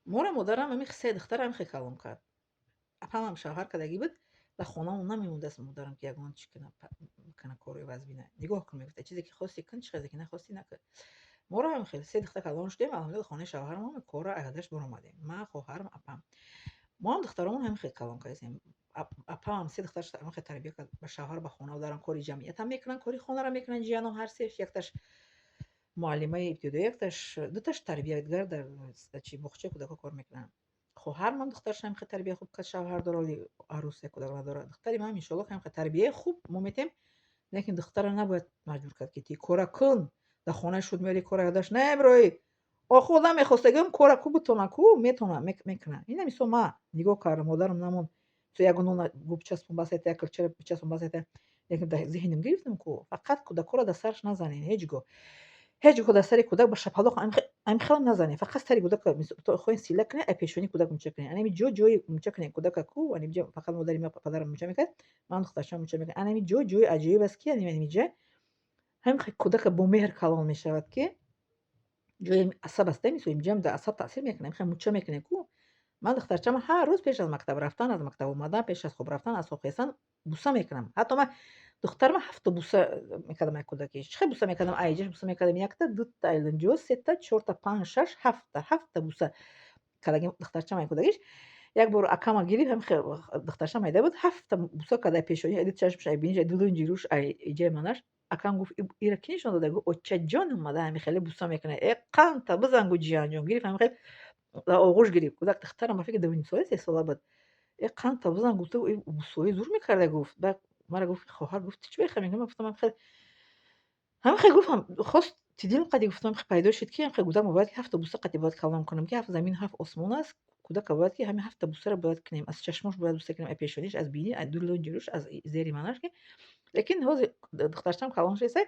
Моро модарам ҳами се духтара ҳами хел калон кард. Апамам шавҳар кардагӣ буд, дар хонаамон намемондааст модарам, ки ягон чӣ кунад, кори вазбина. Нигоҳ кун, мегуфта, чизе ки хости, кун, чизе ки нахостӣ, накун. Моро ҳам хел се духтар калон шудем, алҳамдулилла, хонаи шавҳарамон корро аз баромадем. Ман, хоҳарам, апам. Мо ҳам духтаромон ҳамин хел калон кардем. Апамам се духтараш ҳамин хел тарбия кард, ба шавҳар, ба хона даран, кори ҷамъиятам мекунанд, кори хонаро мекунанд ҷияном ҳар се. Якташ муаллимаи ибтидоӣ, якташ, дуташ тарбиятгар, дар чи боғчаи кӯдакҳо кор мекунанд. Хоҳармам духтараш ҳамин хел тарбияи хуб кард, шавҳар дорад, вале арӯс, як кӯдак надорад. Духтари ман, иншоалло, ҳамин хел тарбияи хуб мо метем, лекин духтарро набояд маҷбур кард, ки ти кора кун, дар хонаи шуд меояд, кора ёдаш намебироӣ. Охи одам мехостагиам кора ку бутона, ку метона, мекунад. Ина мисол ман нигоҳ кардам, модарам намонд, ягон нона бичаспон, басета, як килчара бичаспон, басета, лекин дар зеҳнам гирифтам ку фақат кӯдакҳоро дар сараш назанед ҳеҷ гоҳ. Ҳеҷ гоҳ дар сари кӯдак ба шапалоқ ҳамин хелам назанед. Фақат сари кӯдака хоҳед сила кунед, ай пешонии кӯдак муча кунед. Анами ҷо ҷои муча кунед кӯдака ку, анами ҷо фақат модари ма, падарам муча мекард, ман духтарчаам муча мекард. Анами ҷо ҷои аҷоиб аст, ки анами ҷа ҳамин хел кӯдака бо меҳр калон мешавад, ки ҷои асаб аст, мисол инҷаам дар асаб таъсир мекунад. Ҳамин хел муча мекунед ку. Ман духтарчаама ҳар рӯз пеш аз мактаб рафтан, аз мактаб омадан, пеш аз хоб рафтан, аз хоб хестан буса мекунам. Ҳатто ман духтарама ҳафта буса мекардам ай кӯдакӣ. Чӣ хел буса мекардам? Айҷаш буса мекардам: якта, дута, айлинҷо, сета, чорта, панҷ, шаш, ҳафта, ҳафта буса кардагим духтарчаам ай кӯдакиш. Як бор акама гирифт, ҳамин хел духтарчаам майда буд, ҳафта буса кард ай пешонӣ, ай ду чашмаш, ай биниш, ай ду лунҷи рӯш, ай иҷаи манаш. Акам гуфт: «Ира кӣ нишон дода?» Гуфт: «Очаҷон омада, ҳамин хеле буса мекунад». Э, қанта бизан, гуфт, ҷиянҷон. Гирифт, ҳамин хел дар оғӯш гирифт. Кӯдак, духтарам, ба фикри 2,5 сола, 3 сола буд. Э, қанта бизан, гуфта, бусои зур мекарда, гуфт. Баъд мара гуфт: «Хоҳар», гуфт, «ту чӣ мехоҳӣ?» Мегӯям, ман гуфтам, хел ҳамин хел гуфтам, хост тидил қади гуфтам, пайдо шуд, ки ҳамин кӯдак мо бояд ки ҳафта буса қати бояд калон кунем, ки ҳафт замин, ҳафт осмон аст. Кӯдака бояд ки ҳамин ҳафта бусаро бояд кунем: аз чашмош бояд буса кунем, аз пешониш, аз бинӣ, аз ду лунҷи рӯш, аз зери манаш. Ки лекин ҳозир духтарчаам калон шудааст,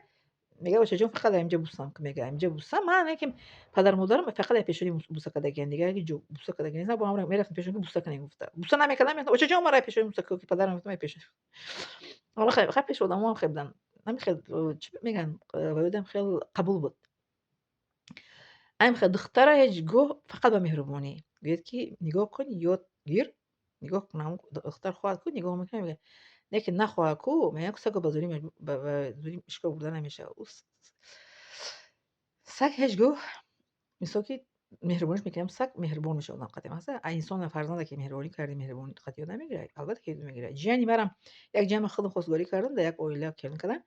мегӯяд: «Очаҷон, фақат инҷа бусам». Мегӯяд: «Инҷа бусам». Ман лекин падару модарам фақат аз пешонӣ буса кардагианд, дигар ҳеҷ ҷо буса кардаги нестанд. Бо ҳамроҳ мерафтем пешон, ки буса кунем, гуфта. Буса намекардам, мегуфтам: «Очаҷон, мара пешонӣ буса кун», ки падарам мегуфтам ай пешонӣ. Ҳоло хай пеши одамоам хел буданд. Ҳамин хел, чӣ мегӯянд, ваёдам хел қабул буд. Ҳамин хел духтара ҳеҷ гоҳ фақат ба меҳрубонӣ. Гӯяд, ки нигоҳ кун, ёд гир, нигоҳ кун, ҳамон духтар хоҳад ку, нигоҳ мекунад, мегӯяд. Лекин нахоҳад ку, мегӯяд, ку сагро ба зӯрӣ шикор бурда намешавад. Саг ҳеҷ гоҳ, мисол ки меҳрубониш мекунем, саг меҳрубон мешавад одам қатъи маса. А инсон, фарзанда ки меҳрубонӣ кардӣ, меҳрубонӣ қатъи ёд намегирад? Албатта ки ёд мегирад. Ҷияни марам, як ҷиянма худам хостгорӣ кардам, дар як оила келин кардам.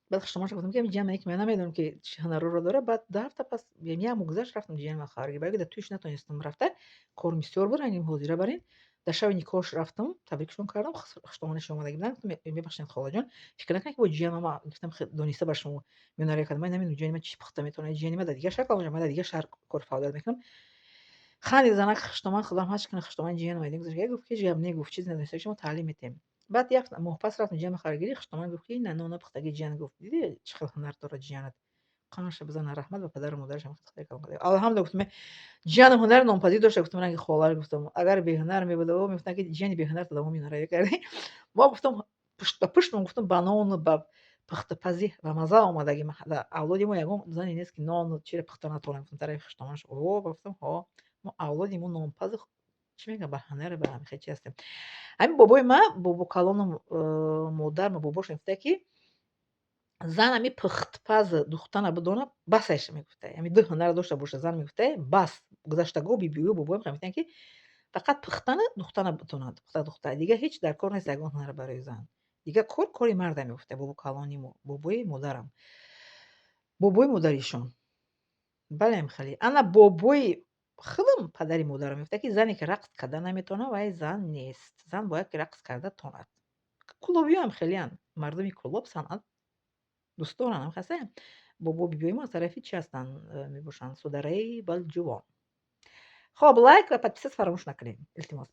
Баъд хуштомонашон гуфтам, ки ҳамин ҷиян ки ман намедонам, ки чӣ ҳунарҳоро дорад. Баъд 2 ҳафта пас, як моҳ гузашт, рафтам ҷиянма хабар гирифт. Дар тӯйш натонистам рафта, корм бисёр буд, ранги ҳозира барин. Дар шаби никоҳш рафтам, табрикшон кардам, хуштомонашон омада буданд. Гуфтам: «Мебахшед, холаҷон, фикр накунед, ки бо ҷиянма ман гуфтам, дониста ба шумо меёнарӣ кардам. Ман намедонам, ҷияни ман чӣ пухта метавонад. Ҷияни ман дар дигар шаҳр калон, ман дар дигар шаҳр кор фаъолият мекунам». Хандид занак, хуштоман, худам ҳач кана хуштомани ҷиянам айдин гузашт. Гуфт: «Ҳеҷ гап не», гуфт, «чизе надониста, шумо таълим метиҳем». Баъд як моҳ пас рафтам ҷиянма хабаргирӣ, хуштоман гуфт, ки ина нона пухтагии ҷиян. Гуфт: «Дидӣ, чӣ хел ҳунар дорад ҷиянат? Қанша бизана, раҳмат ба падару модараш, ҳам духтари калон карда». Алҳамдулилла, гуфтам, ҷиянам ҳунари нонпазӣ дошта, гуфтам, ранги холар, гуфтам, агар беҳунар мебуд, о, мегуфтанд, ки ҷияни беҳунар то давоми ҳунарӣ кардӣ. Мо, гуфтам, пушт ба пуштмон, гуфтам, ба нону ба пухтапазӣ ба маза омадагӣ. Дар авлоди мо ягон зане нест, ки нону чиро пухта натавонад. Гуфтам, тарафи хуштоманаш, о, гуфтам, ҳо, мо авлоди мо нонпазу, чӣ мегӯям, ба ҳунари, ба ҳамин хел чи ҳастем. Ҳамин бобои ман, бобокалонам, модарма, бобош мегуфта, ки зан ҳами пухтпазу духтана бидонад, басаш, мегуфта. Ҳами ду ҳунарро дошта боша зан, мегуфта, бас. Гузаштаго, бибиҳою бобоям мегуфтанд, ки фақат пухтану духтана битонад, пухта духта. Дигар ҳеҷ дар кор нест ягон ҳунар барои зан. Дигар кор кори марда, мегуфта бобокалони мо, бобои модарам. Бобои модаришон. Бале, хеле. Ана бобои худам, падари модарам, мегуфта, ки зане ки рақс карда наметавонад, вай зан нест. Зан бояд ки рақс карда тонад. Кӯлобиёам хелеанд. Мардуми Кӯлоб санъат дӯст доранд, ҳам бобо, бибиҳои мо аз тарафи чӣ ҳастанд, мебошанд? Судараи Балҷувон. Хоб, лайк ва подписаться фаромӯш накунед, илтимос.